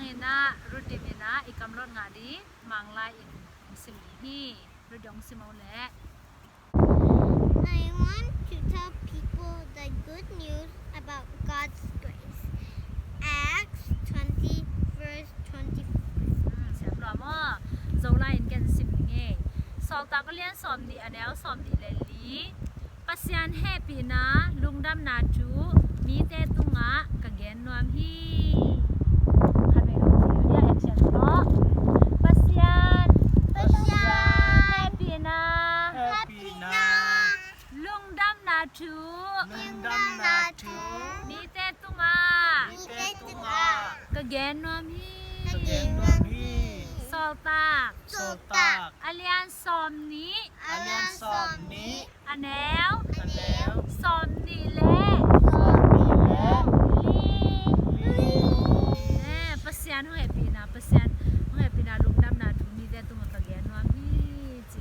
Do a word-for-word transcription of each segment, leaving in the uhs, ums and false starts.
Inah Ruth Dim inah i kamlot ngah ding Manglai in hong sim ding hi. Ruth Dim hong sim o leh. I want to tell people the good news about God's grace. Acts twenty, verse twenty-four. Hmm, siam lua maw? Zolai in ken sim ding hi. Sawltak a lian sawmnih a neu sawmnih le li. Pasian hehpihna lungdamna thu mite tungah ka gen nuam hi. Khat vei lo hi, action tawh. Pasian, Pasian hehpihna, hehpihna lungdamna thu, lungdamna thu mite tungah, mite tungah ka gen nuam hi. Ka gen nuam hi. Sawltak, Sawltak a lian sawmnih, a lian sawmnih a neu, a neu sawmnih le, sawmnih le li. Li. Eh, Pasian hong hehpihna, Pasian hong hehpihna lungdamna thu mite tungah ka gen nuam hi ci.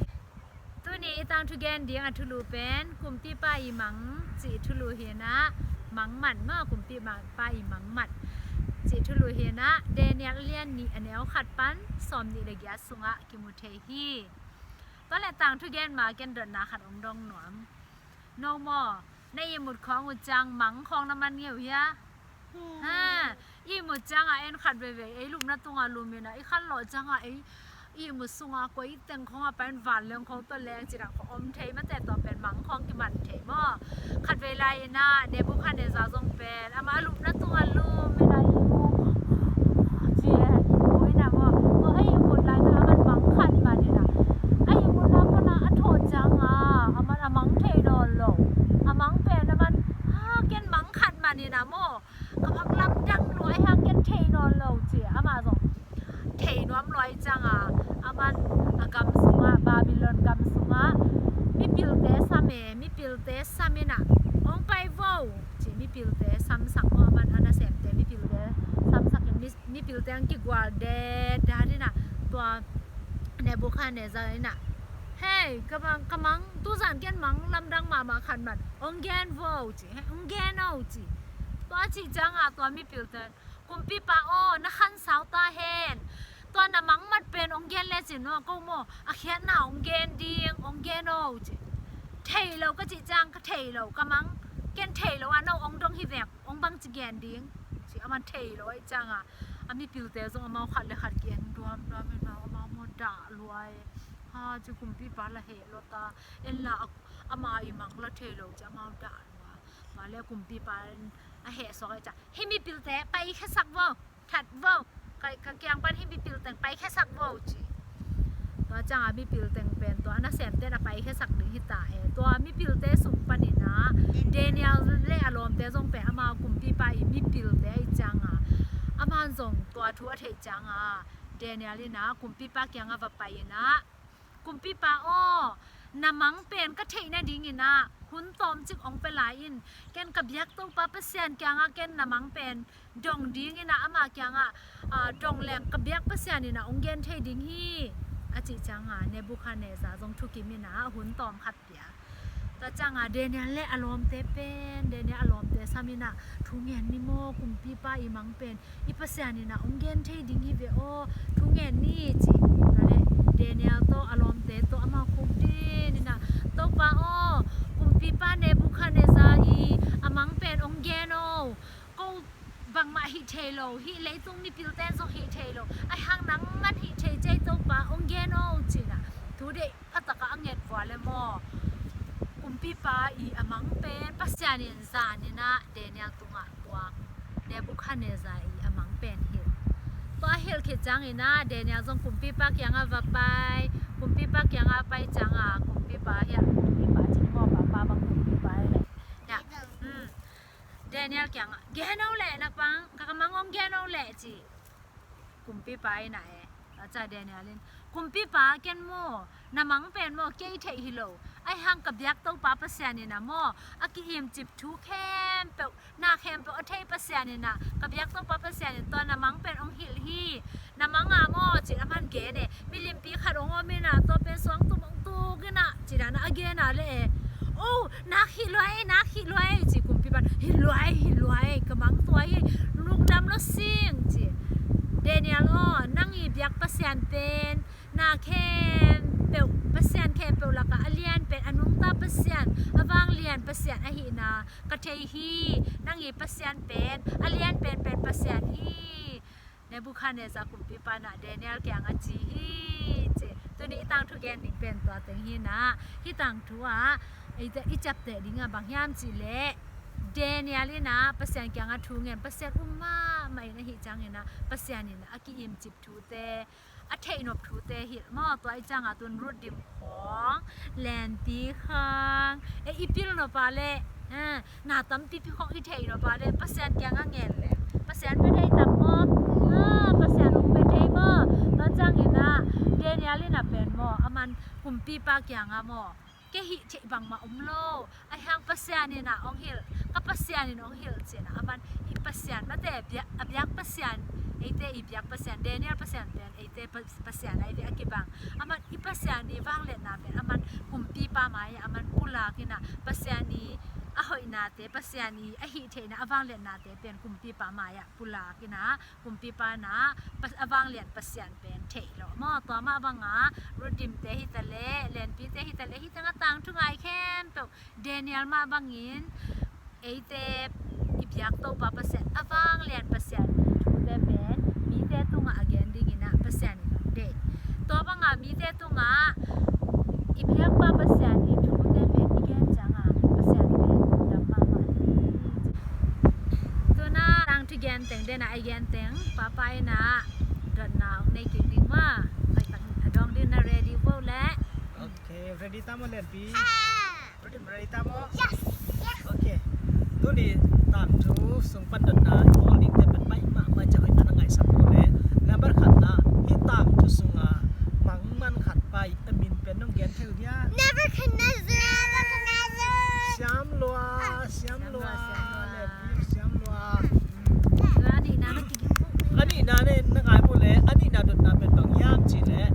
Tuni i tangthu gen ding a thulu pen kumpipa i mang cih thulu hi inah, mangmat maw, kumpipa i mangmat cih thulu hi inah, Daniel a lian nih a neu khat pan sawmnih le giat sungah kimu thei hi. Tua leh tangthu gen ma ken dotna khat hong dong nuam. No maw, na ihmut khawng uh ciang mang khawng na man ngei uh hia? Hmm. Ha, ihmut ciangah en khat veivei ei lupna tungah lum inah, i khanlawh ciangah ei ihmut sungah koi teng khawngah pai in vanleng khawng tawh leng ci dang khawng om thei mate, tua pen mang khawng kiman thei maw? Khat vei lai inah Nebuchadnezzar zong pen amah a lupna tungah lum inah ihmut ci e, ihmut inah maw? Tua a ihmut lai tawh aman mang khat man inah, a ihmutna panah a thawh ciangah aman a mang thei nawn lo. A mang pen aman, ha, ken mang khat man inah maw, ka mang lamdang lua, ahi hang ken thei nawn lo ci. Amah zong thei nuam lua ahih ciangah aman a gam sungah, Babylon gam sungah mipilte sam e, mipilte sam inah hong pai vo ci. Mipilte samsak maw, aman a nasemte mipilte samsak in mi, mipilte hong kigual detdet inah tua Nebuchadnezzar inah, hei, ka mang, ka mang, tuzan ken mang lamdang mahmah khat man, hong gen vo ci, hei, hong gen o ci. Tua cih ciangah tua mipilte, kumpipa aw, na khansau ta hen. Tua na mangmat pen hong gen lecin maw, ko maw, a khiatna hong gen ding, hong gen o ci. Thei lo ka cih ciang, ka thei lo, ka mang, ken thei lo a, no hong dong hi vek, hong bangci gen ding ci. Aman thei lo ahih ciangah a mipilte zong amau khat le khat ki-en duamduam in, amau maw dah lua e. Ha, ci kumpipa la heh lua ta, en la, ama i mang la thei lo ci, amau dah lua. Tua leh kumpipa in a heh suak ahih ciang, hih mipilte paikhiasak vo, that vo, ka, ka kiang pan hih mipil teng paikhiasak vo ci. Tua ciangah mipil teng pen tua a nasemte in a paikhiasak ding hi ta e. Tua mipil te sung panin ah Daniel le a lawmte zong pen amau kumpipa i mipil te ahih ciangah, aman zong tua thu a theih ciangah Daniel in ah kumpipa kiangah va pai in ah, "Kumpipa aw, na mang pen ka theih nadingin ah hun tawmcik hong pia lai in, ken ka biak Topa Pasian kiangah ken na mang pen dong dingin ah ama kiangah, aa, dong leng ka biak Pasian in ah hong gen thei ding hi," a cih ciangah Nebuchadnezzar zong thukim in ah hun tawm khat pia. Tua ciangah Daniel le a lawmte pen, Daniel a lawmte sam in ah, "Thu ngen ni maw, kumpipa i mang pen i Pasian in ah hong gen thei ding hi ve aw, thu ngen ni," ci. Tua leh Daniel tawh a lawmte tawh amau khukdin in ah, "Topa aw, kumpipa Nebuchadnezzar i a mang pen hong gen aw. Ko bangmah hih thei lo, hih leitung mipilte'n zong hih thei lo, ahi hang nangman hih thei ci ei Topa, hong gen aw," ci in ah thu deih phatakah a nget vua le maw, kumpipa i a mang pen Pasian in zan in ah Daniel tungah tuak. Nebuchadnezzar i a mang pen hilh. Tua a hilh khit ciangin ah Daniel zong kumpipa kiangah va pai. Kumpipa kiangah a pai ciangah kumpipa hiah, kumpipa cih maw, papa bang kumpipa hi leh hiah, hmm, Daniel kiangah, "Gen o leh na pang, ka, ka mang hong gen o leh," ci. Kumpipa in ah e. Tua ciang Daniel in, "Kumpipa, ken maw, na mang pen maw kei theih hi lo, ahi hang ka biak Topa Pasian in ah maw, a ki-imcip thu khempeuh, na khempeuh a thei Pasian in ah, ka biak Topa Pasian in tua na mang pen hong hilh hi. Na mang ah maw," ci in aman gen e, "milimpi khat hong om in ah tua pen suangtum hong tuk in ah," ci dan ah a gen a leh e, "O, nak hi lua ei, nak hi lua ei," ci kumpipa in. "Hi lua ei, hi lua ei, ka mang tua hi, lungdam lo sing," ci. Daniel Daniel aw, nang i biak Pasian pen na khempeuh, Pasian khempeuh lakah a lian pen, a nungta Pasian, a vanglian Pasian ahihna ka thei hi. Nang i Pasian pen a lian penpen Pasian hi. Nebuchadnezzar kumpipa in ah Daniel kiangah ci hi, ci. Tuni i tangthu gen ding pen tua teng hi in ah, hih tangthu ah i, i ciapteh ding ah bang hiam cih leh, Daniel in ah Pasian kiangah thu ngen, Pasian um mahmah in ahih ciangin ah Pasian in ah a ki-imcip thute, a theihnop thute hilh maw. Tua i ciangah tun Ruth dim khawng, lenpi khawng, e, i pil nop a leh, eh, na tampipi khawng i theihnop a leh Pasian kiangah ngen leh Pasian pe thei tam maw? Ah, Pasian hong pe thei maw? Tua ciangin ah Daniel in ah pen maw, aman kumpipa kiangah maw, kei hih theih bangmah om lo, ahi hang Pasian in ah hong hilh, ka Pasian in hong hilh ci-in ah, aman i Pasian mate, biak, a biak Pasian, eite i biak Pasian, Daniel Pasian pen eite Pa-, Pasian ahi ve a kibang. Aman i Pasian i vangliatna pen aman kumpipa mai-ah aman pulak in ah, Pasian i a hoihnate, Pasian i a hih theihna, a vangliatnate pen kumpipa mai-ah pulak in ah, kumpipa in ah Pa-, a vanglian Pasian pen theih lo maw. Tua mah bangah Ruth dimte hi ta leh, lenpite hi ta leh, hih tengah tangthu ngai khempeuh Daniel mah bangin eite i biak Topa Pasian, a vanglian Pasian thute pen mite tungah a gen dingin ah Pasian in hong deih. Tua bangah mite tungah i biakpa Pasian i thute pen i gen ciangah Pasian pen dam mahmah hi. Tuna tangthu gen teng, den ah a gen teng, Papa in ah dotna hong nei kik ding maw. Pai tak a dong ding, na ready vo leh. Ok, ready ta maw, lenpi? Ready, ready ta maw? Yes, yes. Ok. Tuni tangthu sung pan dotna i bawl dingte pen pai mahmah, ciah hoih ta na ngaihsak ko leh. Number khatna, hih tangthu sungah mangman khat pai, a min pen nong gen thei uh hia? Nebuchadnezzar. Siam lua, siam lua, siam lua. A nihna na kiging puk. A nihna na, na ngai puk leh, a nihna dotna pen bang hiam cih leh,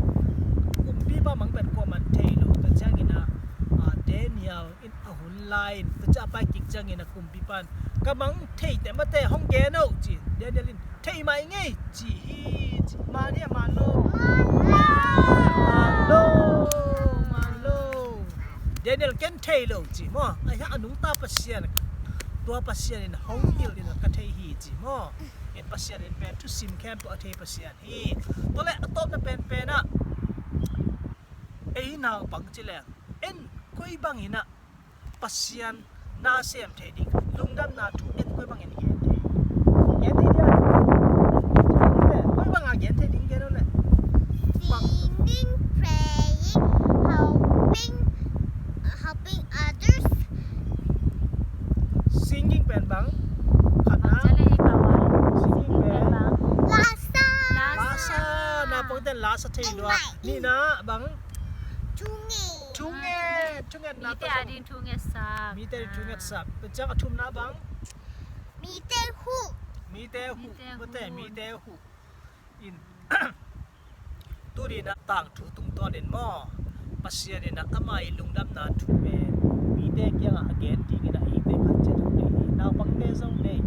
kumpipa mang pen kuaman thei lo. Tua ciangin ah, ah, Daniel in a hun lai in, tua ciah a pai kik ciangin ah kumpipa in, ka mang thei teh mate hong gen o ci. Daniel in, thei mai ngei ci hi ci. Man hia, man lo? Man lo, man lo. Daniel, ken thei lo ci maw. Ahi hang a nungta Pasian, tua Pasian in hong hilh in ka thei hi ci maw. En, Pasian in pen thusim khempeuh a thei Pasian hi. Tua leh a tawpna penpen ah, ei naupang ci leng, en koi bangin ah Pasian na sem thei ding, lungdamna thu en koi bangin gen thei? Gen thei dia? Koi banga gen thei ding gen uh leh? Singing, praying, helping, helping others. Singing pen bang? Khatna. Singing pen bang? Lasa. Lasa. Naupangte lasa thei lua. Nihna bang? Thunget. Thunget, thungetna. Mite ading thungetsap. Mite ading thungetsap. Tua ciang a thumna bang? Mite huh. Mite huh. Mite huh. Mite huh. In. Tuni in ah tangthu tungtawn in maw, Pasian in ah ama i lungdamna thu pen mite kiangah a gen dingin ah eite khat ciat hong deih hi. Naupangte zong deih,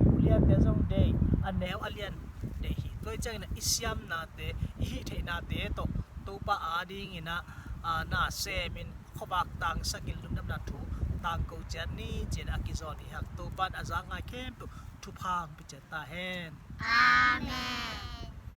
uliante zong deih, a neu a lian deih hi. Tua hi ciangin ah i siamnate, i hih theihnate tawh Topa adingin ah, ah, na semin, khuavak tangsakin lungdamna thu tangko ciat ni ci-in a kizawn hi hang. Topa in a za ngai khempeuh thupha hong pia ciat ta hen. Amen.